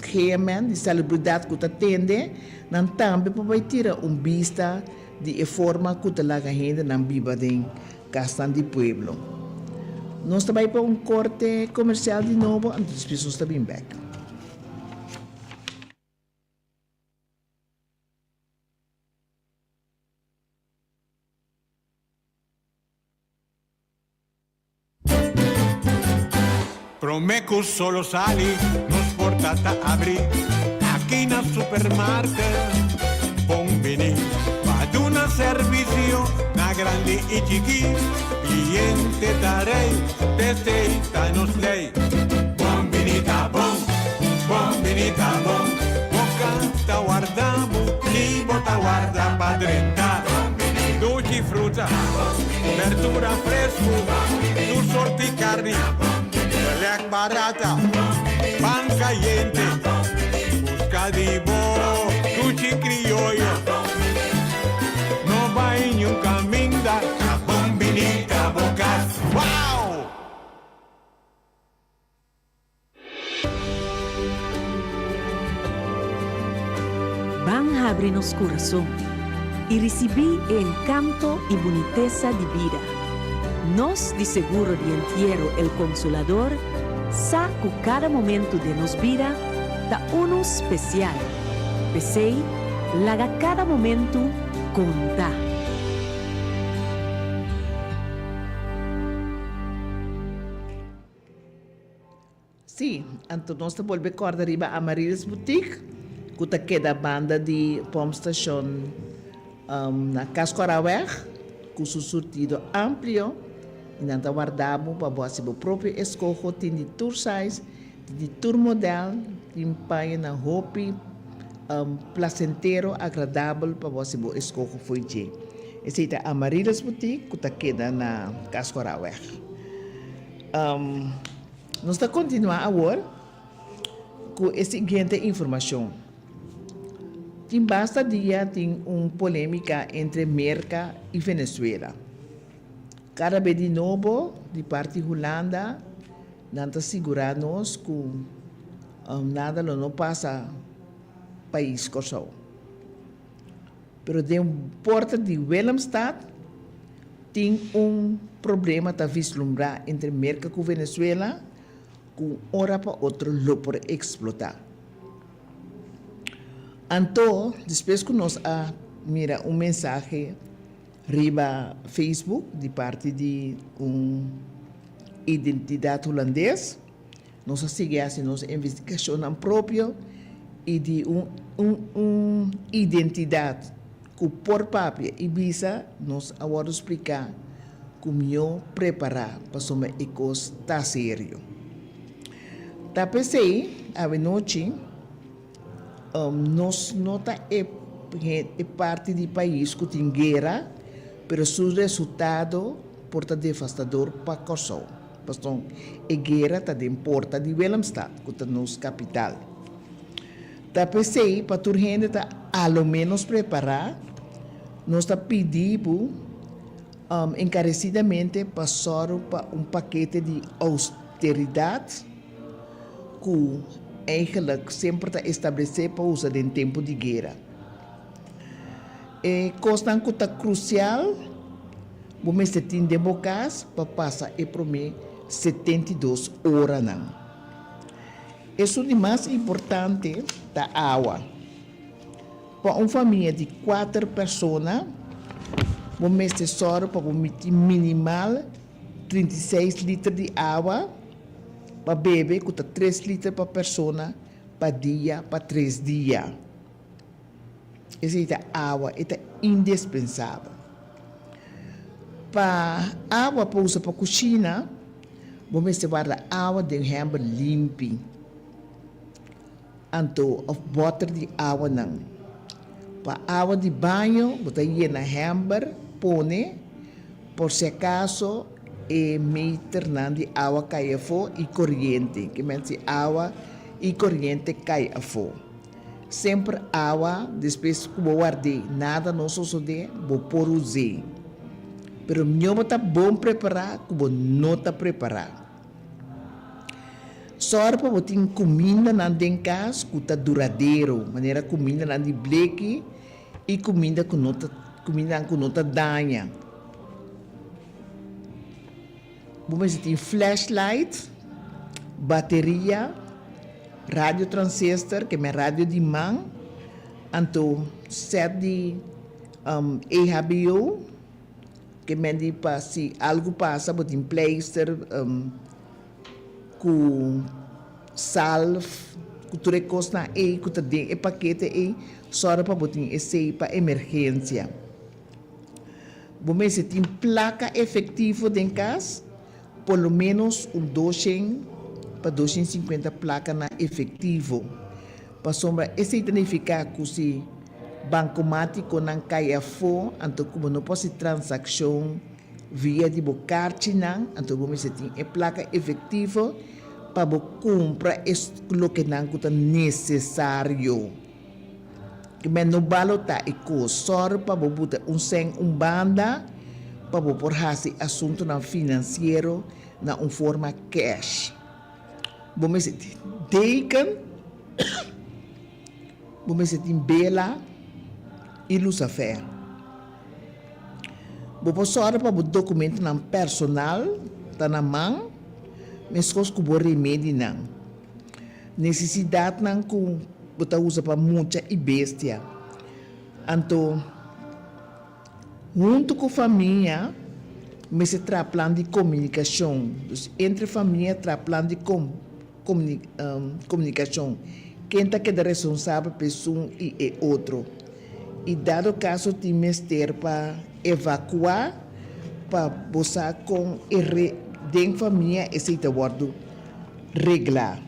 GMN, di salubridad cu ta tende, nan tambe por bay tira un bista di e forma cu ta laga hendenan biba den casnan di pueblo. Nos ta bay pa un corte comercial di nobo, anto despues nos ta bin bek. Prome ku solo sali, nos porta ta abri aki na Supermarket. Bon bini pa duna servisio na grandi i chikí. Kliente ta rei, t'esei ta nos lei. Bon bini ta bon, bon bini ta bon, boka ta warda bo. ta warda pa drenta. Dushi fruta, berdura fresku, tur sorti karni, belèk barata, pan kayente. Buska di bo dushi krioyo. No bai niun kaminda, ta bon bini ta bo kas. Wow! Ban habri nos kurason i risibí e enkanto i bunitesa di bida. Nos di Seguro di Entiero El Consolador sa ku kada momentu den nos bida ta unu spesial. P'esei, laga kada momentu konta! Sí, anto nos ta bolbe kòrda riba Amarilis Boutique ku ta keda banda di pompstation na Kaskoraweg ku su surtido amplio i nan ta warda bo pa bo hasi bo propio eskoho. Tin di tur size, tin di tur modèl, tin pañanan hopi plasentero, agradabel pa bo hasi bo eskoho fo'i dje. Esei ta Amarilis Boutique ku ta keda na Kaskoraweg. Nos ta kontinuá awor ku e siguiente informashon. Tin basta dia tin un polémika entre Merka i Venezuela. Kada be di nobo di parti Hulanda nan ta sigurá nos ku nada lo no pasa pais Kòrsou. Pero den porta di Willemstad tin un problema ta vislumbrá entre Merka ku Venezuela ku un ora pa otro lo por eksplotá. Anto despues ku nos a mira un mensahe riba Facebook di parti di un identidat hulandes, Nos a sigui hasi nos investigashonnan propio i di un un identidat ku por papia i bisa nos a wòrdu spliká ku mihó prepará pasobra e kos ta serio. Ta p'esei awenochi nos no ta e e parti di pais ku tin guera pero su resultado por ta devastador pa Kòrsou. Pasobra e guera ta den porta di Willemstad, ku ta nos kapital. Ta p'esei, pa tur hende ta a lo ménos prepará, nos ta pidi bo enkaresidamente pa sòru pa un pakete di ousteridat ku eigenlik semper ta establesé pa usa den tempu di guera. E kosnan ku ta krusial. Bo mester tin den bo kas pa pasa e promé 72 oranan. Esun di mas importante ta awa. Pa un famia di kuater persona, bo mester sòru pa bo tin minimal 36 liter di awa pa bebe, ku ta tres liter pa persona pa dia pa tres dia. Esei ta awa, e ta indispensabel. Pa awa pa usa pa kushina, bo mester warda awa den hèmber limpi, anto òf bòter di awanan. Pa awa di baño, bo ta yena hèmber pone por si akaso e meternan di awa kai afó i koriente, ke men si awa i koriente kai afó. Semper awa despues ku bo ward'é nada no sosodé, bo por us'é. Pero mihó bo ta bon prepará ku bo no ta prepará. Sòru pa bo tin kumindanan den kas ku ta duradero, manera kumindanan di bleki i kuminda ku no ta kumindanan ku no ta daña. Bo mester tin flashlight, bateria, radio transistor, ke men radio di man, anto set di EHBO, ke men di pa si algu pasa bo tin pleister ku salf, ku tur e kosnan ei ku ta den e pakete ei, sòru pa bo tin esei pa emergensia. Bo mester tin plaka efektivo den kas, por lo ménos un doshen pa doshen sinkuenta plaka na efektivo. Pasobra esei ta nifiká ku si Bankomatikonan kai afó, anto ku bo no por hasi transakshon via di bo karchinan, anto bo mester tin e plaka efektivo pa bo kumpra e lokenan ku ta nesesario. Ke men no balotá e kos. Sòru pa bo buta un sèn un banda pa bo por hasi asuntunan finansiero na un forma kèsh. Bo mester tin deken, bo mester tin bela i lusafè. Bo por sòru pa bo dokumentonan personal ta na man, meskos ku bo remedinan. Nesesidatnan ku bo ta usa pa mucha i bestia. Anto, huntu ku famia mester traha plan di komunikashon. Dus entre famia traha plan di komunikashon. Ken ta keda responsabel pa esun i e otro. I dado kaso tin mester pa evakuá pa bo sa kon e den famia esei ta wòrdu reglá.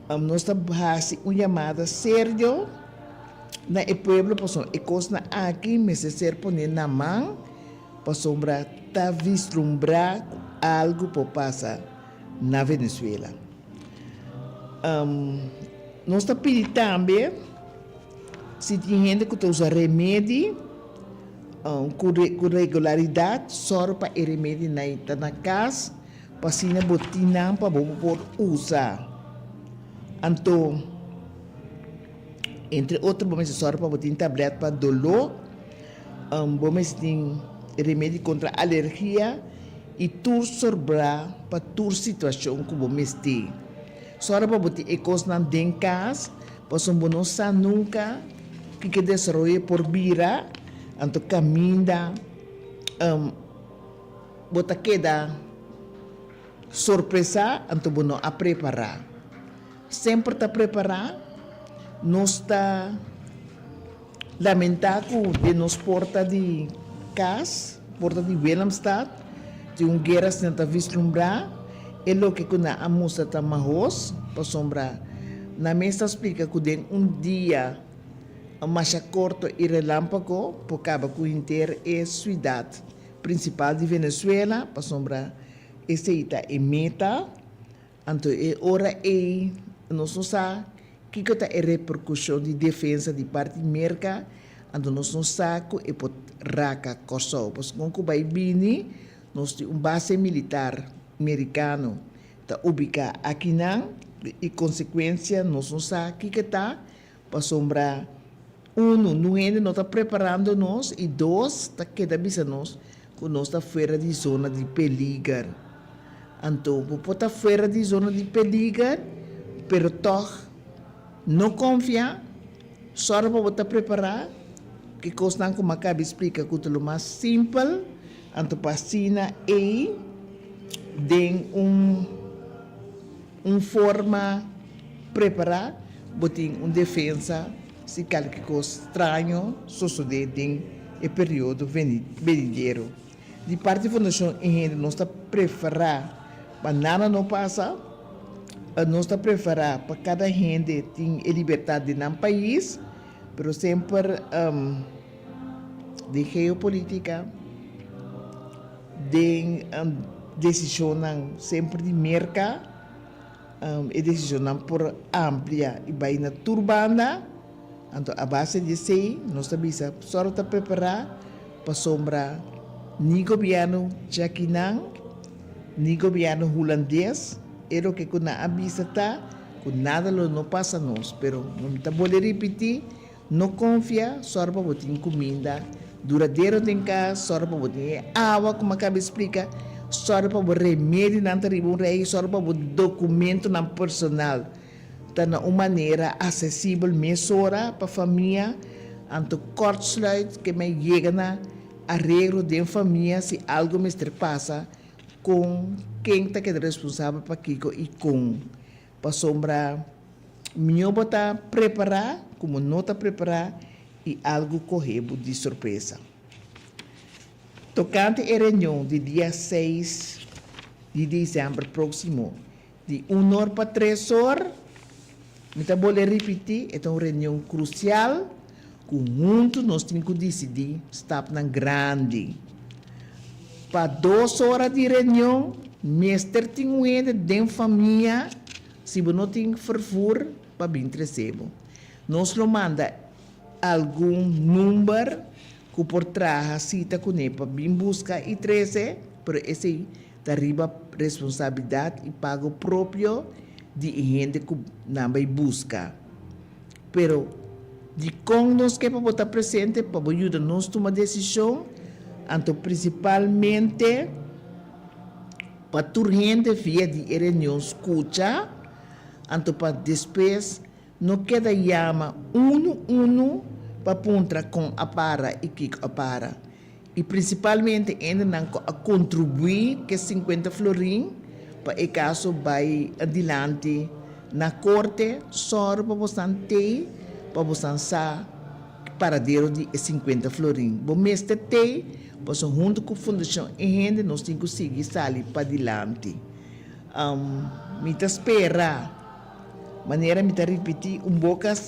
Nos ta hasi un yamada serio na e pueblo pasobra e kosnan aki mester ser poné na man pasobra ta vislumbrá ku algu por pasa na Venezuela. Nos ta pidi tambe si tin hende ku ta usa remedi ku regularidat sòru pa e remedinan ta na kas. Pa asina bo tin nan pa bo por usa. Anto, entre otro bo mester sòru pa bo tin tablèt pa doló, bo mester tin remedi kontra alergia i tur sobrá pa tur situashon ku bo mester. Sòru pa bo tin e kosnan den kas, pasobra bo no sa nunka kiko e desaroyo por bira, anto kaminda. Bo ta keda sorpresá anto bo no a prepará. Semper ta prepará. Nos ta lamentá ku den nos porta di kas, porta di Willemstad, tin un guera asina ta vislumbrá. E loke ku nan a mustra ta mahos, pasobra nan mes ta splika ku den un dia masha korto i relámpago por kaba ku henter e suidat. Principal di Venezuela, pasobra esey ta e meta, anto e ora ey nos no sa kico ta e repercusion di defensa di parti Merca, anto nos no sa cu e por raca Corsou, pasobra con cu bay bini nos tin un base militar Mericano ta ubica akinan y consecuencia nos no sa kico ta, Pasobra, unu, nun hende no ta preparando nos i dos, ta keda bisa nos ku nos ta fuera di zona di peliger. Anto, bo por ta fuera di zona di peliger, pero tòg no konfia, sòru pa bo ta prepará. Ki kosnan ku mi a kabi splika ku ta lo mas simpel, anto pa asina ei den un. Un forma prepará, bo tin un defensa si kalke kos straño sosodé den e periodo venidero. Di parti Fundashon e hende nos ta preferá pa nada no pasa, nos ta preferá pa kada hende tin e libertat den nan pais, pero semper den geopolitica, Den desishonnan semper di Merka, e desishonnan por amplia i bai na tur banda. Anto a base di esei nos ta bisa sòru ta prepará pasobra ni gobièrnu djakinan ni gobièrnu hulandes e loke ku nan a bisa ta ku nada lo no pasa nos. Pero mi ta bolbe ripití. No konfia, sòru pa bo tin kuminda duradero den kas, sòru pa bo tin e awa ku mi a kaba di splika, sòru pa bo remedinan ta riba un rei, sòru pa bo dokumentonan personal ta na un manera asesibel mesora pa famia, anto kòrtsluit ke mi a yega na areglo den famia si algu mester pasa kon ken ta keda responsabel pa kiko i kon. Pasobra mihó bo ta prepará ku bo no ta prepará i algu kohe bo di sorpresa. Tokante e reunion di dia seis di desèmber próksimo di un or pa tres or, mi ta bolbe ripití, e ta un reunion krusial. ku huntu nos tin ku disidí stapnan grandi. Pa dos ora di reunion mester tin un hende den famia si bo no tin fervur pa bin trese bo. Nos lo manda algun number ku por traha sita kuné pa bin buska i trese, pero esei ta riba responsabilidat i pago propio di e hende ku nan bai buska. Pero, dikon nos ke pa bo ta presente? Pa bo yuda nos tuma desishon, anto prinsipalmente pa tur hende via di e reunion skucha, anto pa despues no keda yama unu unu pa puntra kon a para i kiko a para. I prinsipalmente hendenan ku a kontribuí ku e sinkuenta florin pa e kaso bai adilanti na korte, sòru pa bosan tei pa bosan sa paradero di e sinkuenta florin. Bo mester tei pasobra huntu ku Fundashon E Hende nos tin ku sigui sali padilanti. Mi ta spera, manera mi ta ripití, un boka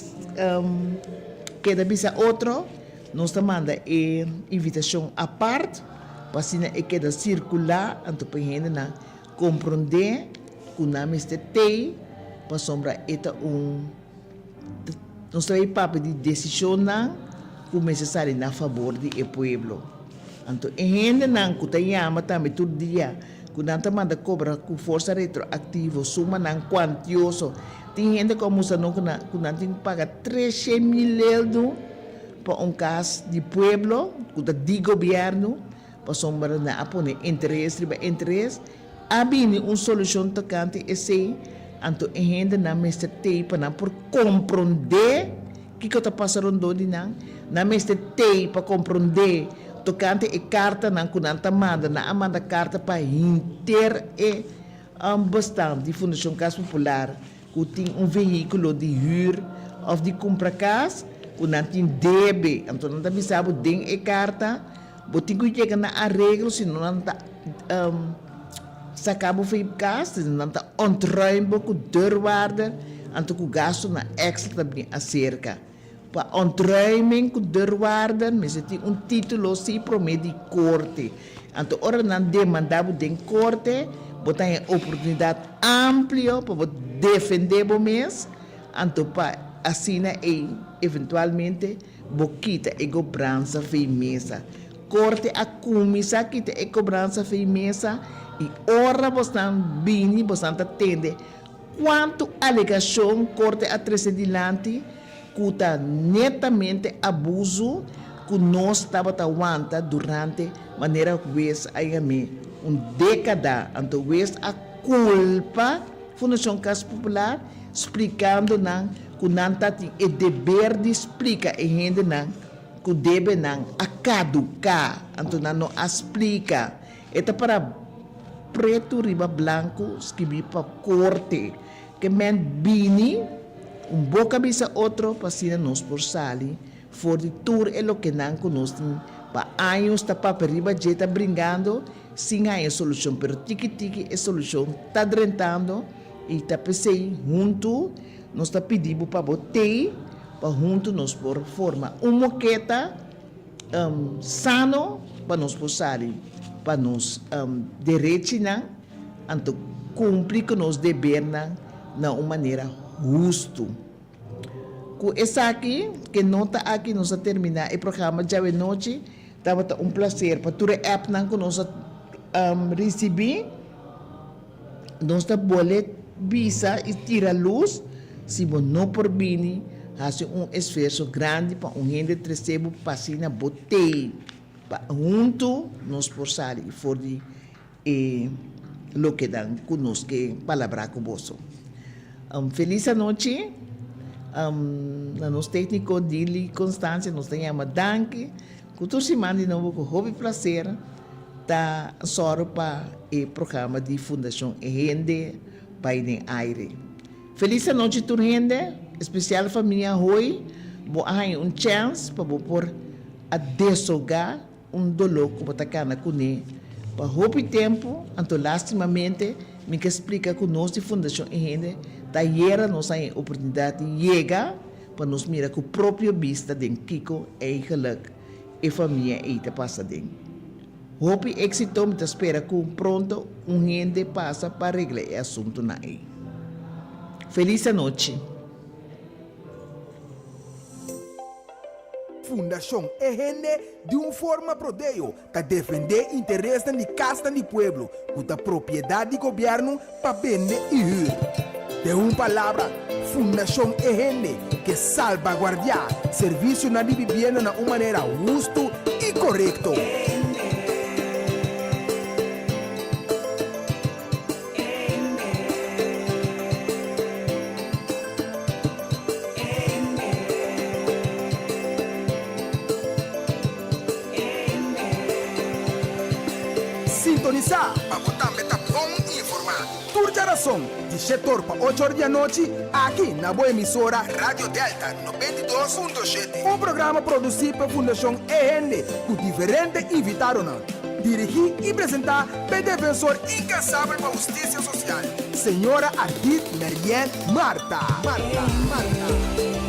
keda bisa otro. Nos ta manda e invitashon apart pa asina e keda sirkulá anto pa e hendenan komprondé ku nan mester tei pasobra e ta un nos ta bay papia di desishonnan ku mester sali na fabor di e pueblo. Anto e hendenan ku ta yama tambe tur dia ku nan ta manda kobra ku forsa retroaktivo sumanan kuantioso tin hende ku a mustra nos ku nan tin ku paga treshe mil eldu pa un kas di pueblo ku ta di gobièrnu pasobra nan a pone interes riba interes, a bini un solushon tokante esei, anto e hendenan mester tei pa nan por komprondé kiko ta pasa rondó di nan, nan mester tei pa komprondé tokante e kartanan ku nan ta manda, nan a manda karta pa henter e bestand di Fundashon Kas Popular. Ku tin un vehíkulo di hür òf di kumpra kas ku nan tin debe. Anto nan ta bisa bo den e karta, bo tin ku yega na areglo sino nan ta saka bo for e kas, nan ta ontruim bo ku deurwaarder, anto ku gastunan èkstra ta bini aserka. Pa ontruiming ku deurwaarder mester tin un título si promé di korte. Anto ora nan demandá bo den korte, bo ta haña oportunidat amplio pa bo defendé bo mes, anto pa asina ei eventualmente bo kita e gobransa fei mesa. Korte a kuminsá kita e kobransa fei mesa i ora bosnan bini bosnan ta tende Kuantu alegashon korte a trese dilanti ku ta netamente abusu ku nos tabata wanta durante, manera hues a yam'é, un dékada? Anto hues a kulpa Fundashon Kas Popular splikando nan ku nan ta tin e deber di splika e hendenan ku debe nan a kaduká, anto nan no a splika. E ta para pretu riba blanku skibí pa korte. Ke men bini un boka bisa otro pa asina nos por sali for di tur e lokenan ku nos tin pa años ta papia riba dje ta bringando sin haña solushon pero tiki tiki e solushon ta drentando i ta p'esei huntu nos ta pidi bo pa bo tei pa huntu nos por forma un moketa sano pa nos por sali pa nos derechinan, anto kumpli ku nos debernan na un manera hustu. Ku esaki, ke nota aki nos a terminá e programa djawe nochi. Tabata un plaser pa tur e appnan ku nos a risibí. Nos ta bole bisa i tira lus, si bo no por bini, hasi un esfuerso grandi pa un hende trese bo pa asina bo tei, pa huntu nos por sali for di e lokenan ku nos ke palabrá ku boso. Felis anochi na nos tékniko Dili Constancia, nos ta yama danki ku tur siman di nobo ku hopi plaser. Ta sòru pa e programa di Fundashon E Hende bai den aire. Felis anochi tur hende, espesial famia Hoy, bo a haña un chèns pa bo por a desogá un doló ku bo ta kana kuné pa hopi tempu, anto lastimamente mi ke splika ku nos di Fundashon E Hende ta ayera nos haña e oportunidat di yega. pa nos mira ku propio bista den kiko eigenlijk e famia ei ta pasa den. Hopi éksito mi ta spera ku pronto un hende pasa pa regla e asuntunan ei. Felis anochi. Fundashon E Hende di un forma prodeo ta defendé interesnan di kasnan di pueblo ku ta propiedat di gobièrnu pa bende i hür. Den un palabra, Fundashon E Hende ke salbaguardiá servisionan di bibienda na un manera hustu i korekto. Sintonisá pa bo tambe ta bon informá. Tur djarason, di shetor pa ocho or di anochi, aki na bo emisora Radio Delta 92.7. Un programa produsí pa Fundashon E Hende ku diferente invitadonan. Dirigí i presentá p'e defensor inkansabel pa hustisia sosial, señora Ardit Merien Martha. Martha. Martha.